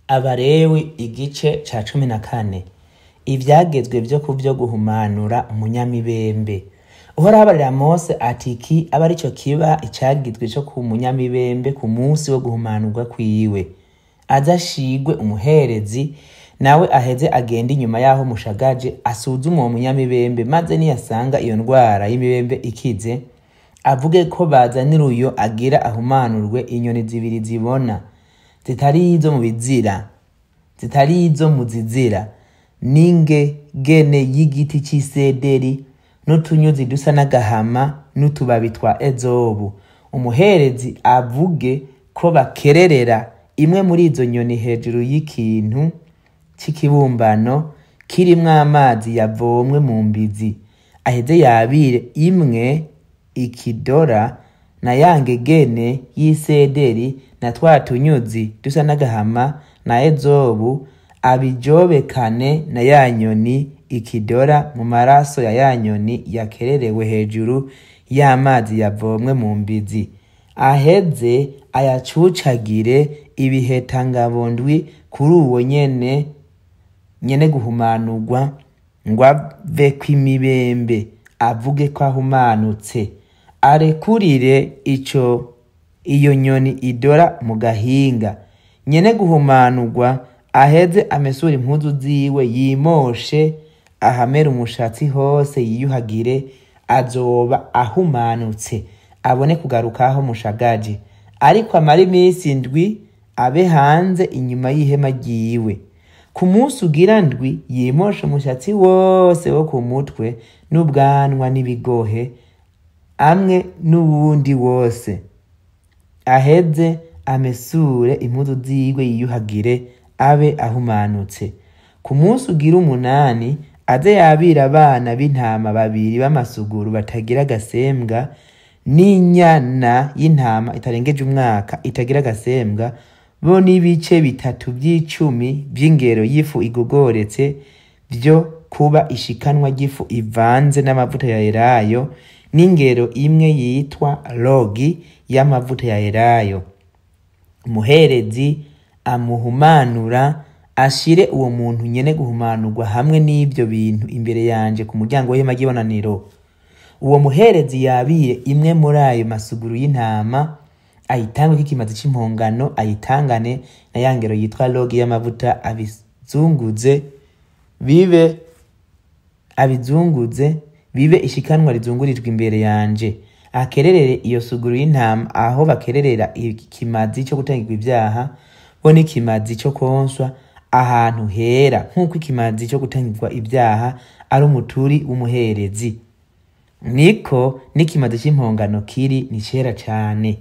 Abalewi igice ca 14. Ivyagezwe vyo kuvyo guhumanura umunyamibembe. Uhoraho abarira Mose ati iki abe arico kiba icagizwe co ku munyamibembe ku munsi wo guhumanurwa kwiwe. Aze ashigwe umuherezi, nawe aheze agende inyuma y'aho mushagaje asuzume uwo munyamibembe, maze niyasanga iyo ndwara y'imibembe ikize, avuge ko bazanira uyo agira ahumanurwe inyoni zibiri zibona, zitari izo mu bizira, zitari izo mu zizira, n'ingegene y'igiti c'isederi, n'utunyuzi dusa n'agahama, n'utubabi twa ezobu. Umuherezi avuge ko bakererera imwe muri izo nyoni hejuru y'ikintu c'ikibumbano kirimwo amazi yavomwe mu mbizi, aheze yabire imwe ikidora na ya ngegene y'isederi na twa tunyuzi dusa n'agahama na ezobu, abijobekane na ya nyoni ikidora mu maraso ya ya nyoni yakererewe hejuru y'amazi yavomwe mu mbizi, aheze ayacucagire ibihetangabondwi kuri uwo nyene nyene guhumanurwa, ngo ave kw'imibembe avuge ko ahumanutse, arekurire ico iyo nyoni idora mu gahinga. Nyene guhumanurwa aheze amesure impuzu ziwe, yimoshe ahamere umushatsi hose, yiyuhagire, azoba ahumanutse, abone kugaruka aho mushagaje. Ariko amara iminsi 7 abe hanze inyuma y'ihema ryiwe. Ku munsi ugira 7 yimoshe umushatsi wose wo ku mutwe n'ubwanwa n'ibigohe, amwe n'uwundi wose. Aheze amesure impuzu ziwe, yiyuhagire, abe ahumanutse. Ku munsi ugira 8 aze yabira abana b'intama babiri b'amasuguru batagira agasembwa, n'inyana y'intama itarengeje umwaka itagira agasembwa, bo n'ibice 3 by'icumi by'ingero y'ifu igogoretse vyo kuba ishikanwa ry'ifu ivanze n'amavuta ya elayo, n'ingero imwe yitwa logi y'amavuta ya elayo. Umuherezi amuhumanura ashire uwo muntu nyene guhumanurwa hamwe n'ivyo bintu imbere yanje ku muryango w'ihema ry'ibonaniro. Uwo muherezi yabire imwe muri ayo masuguru y'intama, ayitange k'ikimazi c'impongano, ayitangane na ya ngero yitwa logi y'amavuta, abizunguze bibe ishikanwa rizungurijwe imbere yanje. Akererere iyo suguru y'intama aho bakererera ikimazi cyo gutangirwa ivyaha, bo n'ikimazi cyo konswa ahantu hera, nk'uko ikimazi cyo gutangirwa ivyaha ari umuturi w'umuherezi, niko n'ikimazi c'impongano kiri ni cera cane.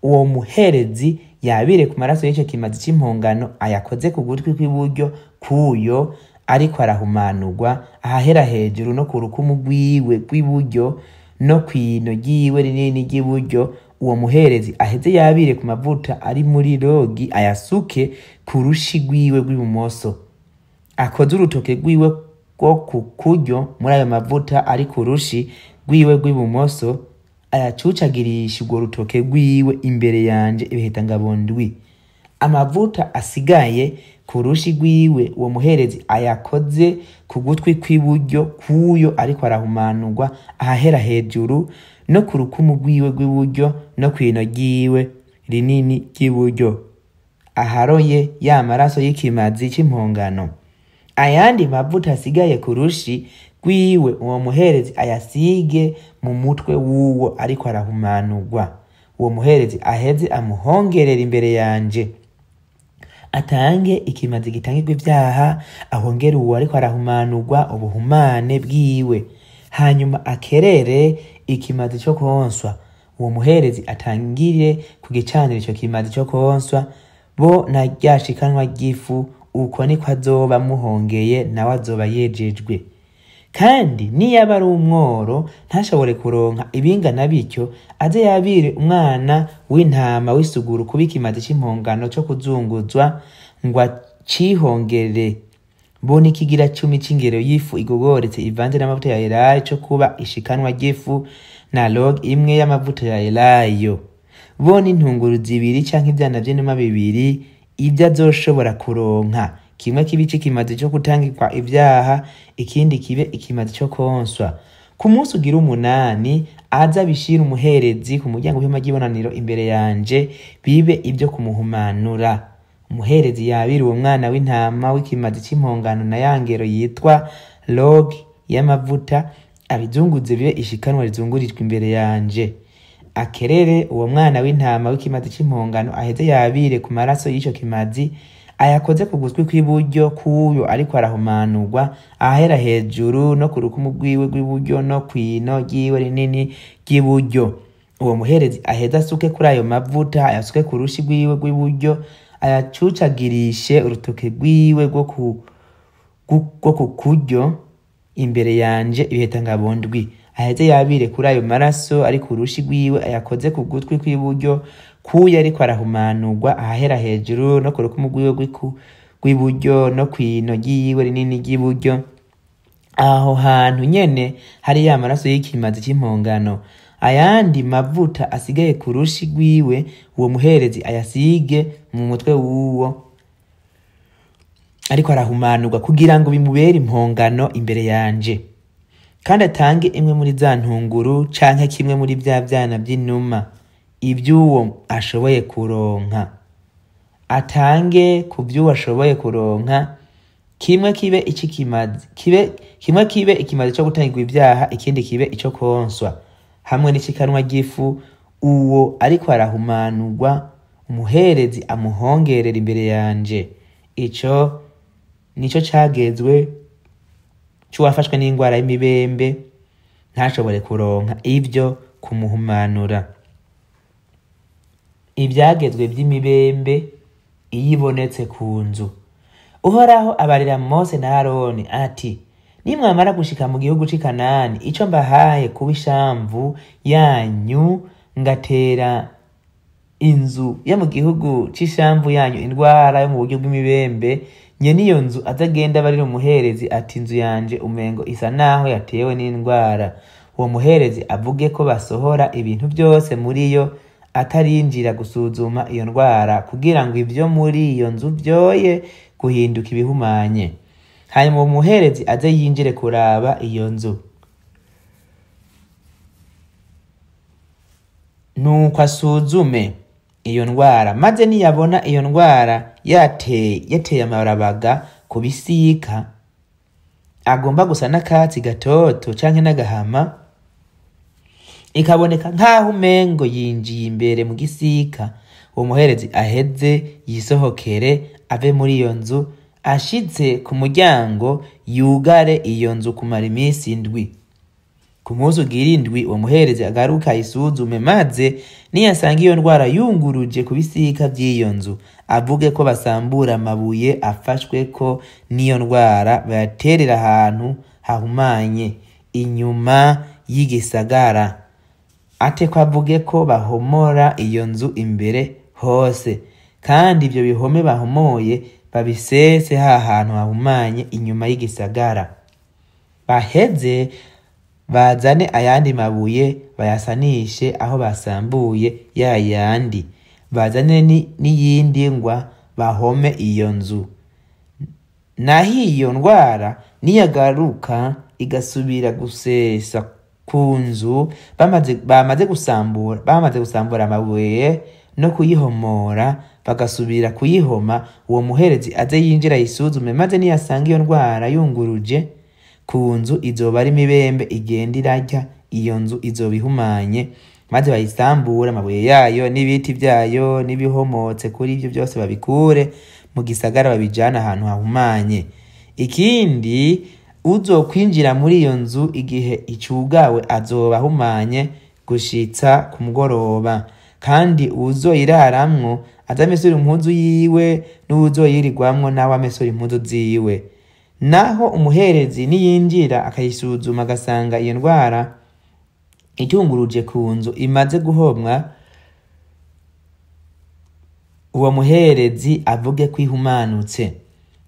Uwo muherezi yabire ku maraso y'ico kimazi c'impongano, ayakoze ku gutwi kw'iburyo kuyo ariko arahumanurwa, ahahera hejuru no ku rukumu rwiwe rw'iburyo no kw'ino ryiwe rinini ry'iburyo. Uwo muherezi aheze yabire ku mavuta ari muri rogi, ayasuke ku rushi rwiwe rw'ibumoso, akoze urutoke rwiwe rwo ku kuryo muri ayo mavuta ari ku rushi rwiwe rw'ibumoso, ayacucagirisha urwo rutoke rwiwe imbere yanje ibihetangabondwi. Amavuta asigaye ku rushi rwiwe uwo muherezi ayakoze ku gutwi kw'iburyo kuyo ariko arahumanurwa, ahahera hejuru no ku rukumu rwiwe rw'iburyo no kw'ino ryiwe rinini ry'iburyo, aharoye ya maraso y'ikimazi c'impongano. Ayandi mavuta asigaye ku rushi rwiwe uwo muherezi ayasige mu mutwe w'uwo ariko arahumanurwa. Uwo muherezi aheze amuhongerera imbere yanje, atange ikimazi gitangirwa ivyaha, ahongere uwo ariko arahumanurwa ubuhumane bwiwe, hanyuma akerere ikimazi co konswa. Uwo muherezi atangire ku gicaniro ico kimazi co konswa, bo na rya shikanwa ry'ifu, uko niko azoba amuhongeye, nawe azoba yejejwe. Kandi niyaba ari umworo ntashobore kuronka ibingana bityo, aze yabire umwana w'intama w'isuguru kuba ikimazi c'impongano co kuzunguzwa, ngo acihongere, bo n'ikigira 10 c'ingero y'ifu igogoretse ivanze n'amavuta ya elayo co kuba ishikanwa ry'ifu, na log imwe y'amavuta ya elayo, bo n'intunguru 2 canke ivyana vy'inuma 2. Ibyo azoshobora kuronka, kimwe kibe ic'ikimazi co gutangirwa ivyaha, ikindi kibe ikimazi co konswa. Ku munsi ugira umunani aze abishire umuherezi ku muryango w'ihema ry'ibonaniro imbere yanje, bibe ibyo kumuhumanura. Umuherezi yabire uwo mwana w'intama w'ikimazi c'impongano na ya ngero yitwa logi y'amavuta, abizunguze bibe ishikanwa rizungurijwe imbere yanje. Akerere uwo mwana w'intama w'ikimazi c'impongano, aheze yabire ku maraso y'ico kimazi, ayakoze ku gutwi kw'iburyo k'uyo ariko arahumanurwa, ahera hejuru no ku rukumu rwiwe rw'iburyo no kw'ino ryiwe rinini ry'iburyo. Uwo muherezi aheze asuke kuri ayo mavuta, ayasuke ku rushi rwiwe rw'iburyo, ayacucagirishe urutoke rwiwe rwo ku kuryo imbere yanje ibihetangabo ndwi. Aheze yabire kuri ayo maraso ari ku rushi rwiwe, ayakoze ku gutwi kw'iburyo k'uyo ariko arahumanurwa, ahahera hejuru no ku rukumu rwiwe rw'iburyo no kw'ino ryiwe rinini ry'iburyo. Aho hantu nyene hari ya maraso y'ikimazi c'impongano. Ayandi mavuta asigaye ku rushi rwiwe, uwo muherezi ayasige mu mutwe w'uwo ariko arahumanurwa, kugira ngo bimubere impongano imbere yanje. Kandi atange imwe muri za ntunguru canke kimwe muri vya vyana vy'inuma, ivy'uwo ashoboye kuronka. Atange ku vy'uwo ashoboye kuronka, kimwe kibe ic'ikimazi, kimwe kibe ikimazi co gutangirwa ivyaha, ikindi kibe ico konswa, hamwe n'ishikanwa ry'ifu. Uwo ariko arahumanurwa, umuherezi amuhongerera imbere yanje. Ico nico cagezwe c'uwafashwe n'ingwara y'imibembe ntashobore kuronka ivyo kumuhumanura. Ivyagezwe vy'imibembe iyo ibonetse ku nzu. Uhoraho abarira Mose na Aroni ati: nimwamara gushika mu gihugu c'i Kanani, ico mbahaye kuba ishamvu yanyu, ngatera inzu yo mu gihugu c'ishamvu yanyu indwara yo mu buryo bw'imibembe, nyene iyo nzu azagenda abarira umuherezi ati: inzu yanje umengo isa naho yatewe n'indwara. Uwo muherezi avuge ko basohora ibintu vyose muri yo atarinjira gusuzuma iyo ndwara, kugira ngo ivyo muri iyo nzu vyoye guhinduka ibihumanye. Hanyuma uwo muherezi aze yinjire kuraba iyo nzu, nuko asuzume iyo ndwara, maze niyabona iyo ndwara yateye amarabaga ku bisika agomba gusa n'akatsi gatoto canke n'agahama, ikaboneka nk'aho umengo yinjiye imbere mu gisika, uwo muherezi aheze yisohokere ave muri iyo nzu, ashitse ku muryango yugare iyo nzu kumara iminsi indwi. Ku munsi ugira indwi uwo muherezi agaruka ayisuzume, maze niyasanga iyo ndwara yunguruje ku bisika vy'iyo nzu, avuge ko basambura amabuye afashweko n'iyo ndwara, bayaterera ahantu hahumanye inyuma y'igisagara. Ate ko avuge ko bahomora iyo nzu imbere hose, kandi ivyo bihome bahomoye babisese ha hantu hahumanye inyuma y'igisagara. Baheze bazane ayandi mabuye bayasanishe aho basambuye ya yandi, bazane n'iyindi ngwa bahome iyo nzu. Naho iyo ndwara niyagaruka igasubira gusesa ku nzu bamaze gusambura amabuye no kuyihomora, bagasubira kuyihoma, uwo muherezi aze yinjira ayisuzume, maze niyasanga iyo ndwara yunguruje ku nzu, izoba ari imibembe igenda irarya iyo nzu, izoba ihumanye, maze bayisambure amabuye yayo n'ibiti vyayo n'ibihomotse kuri ivyo byose, babikure mu gisagara babijane ahantu hahumanye. Ikindi, uzokwinjira muri iyo nzu igihe icugawe azoba ahumanye gushitsa ku mugoroba, kandi uwuzoyiraramwo azamesura impuzu yiwe, n'uwuzoyirirwamwo nawe amesura impuzu ziwe. Naho umuherezi niyinjira akayisuzuma agasanga iyo ndwara itunguruje ku nzu imaze guhomwa, uwo muherezi avuge ko ihumanutse,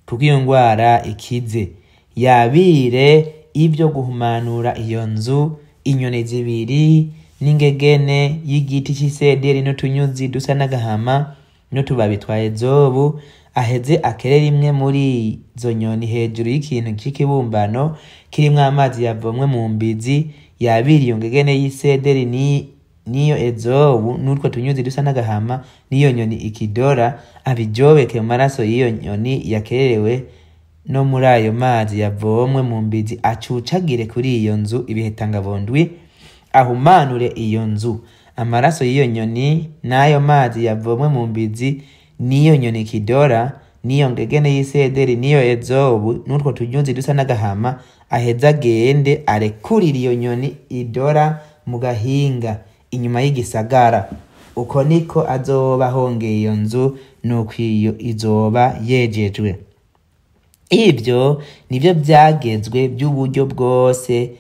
kuko iyo ndwara ikize. Yabire ivyo guhumanura iyo nzu, inyoni zibiri n'ingegene y'igiti c'isederi n'utunyuzi dusa n'agahama, n'utubabi twa ezobu. Aheze akerere imwe muri izo nyoni hejuru y'ikintu c'ikibumbano kirimwo amazi yavomwe mu mbizi, yabira iyo ngegene y'isederi n'iyo ezobu n'utwo tunyuzi dusa n'agahama n'iyo nyoni ikidora, abijobeke mu maraso y'iyo nyoni yakererewe no muri ayo mazi yavomwe mu mbizi, acucagire kuri iyo nzu ibihetangabondwi, ahumanure iyo nzu. Amaraso y'iyo nyoni n'ayo mazi yavomwe mu mbizi n'iyo nyoni kidora n'iyo ngegene y'isederi n'iyo ezobu n'utwo tunyuzi dusa n'agahama, aheze agende arekurire iyo nyoni idora mu gahinga inyuma y'igisagara. Uko niko azoba ahongeye iyo nzu, nuko iyo izoba yejejwe. Ibyo nivyo vyagezwe by'uburyo bwose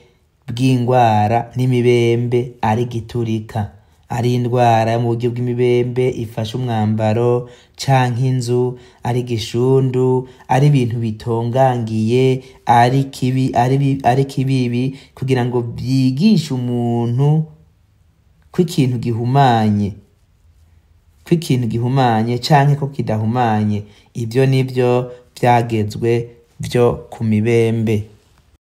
bw'ingwara n'imibembe ari giturika, ari indwara yo mu buryo bw'imibembe ifashe umwambaro canke inzu, ari gishundu, ari ibintu bitongangiye, ari kibi, ari kibibi, kugira ngo vyigishe umuntu ko ikintu gihumanye, ko ikintu gihumanye canke ko kidahumanye. Ivyo nivyo vyagezwe vyo ku mibembe.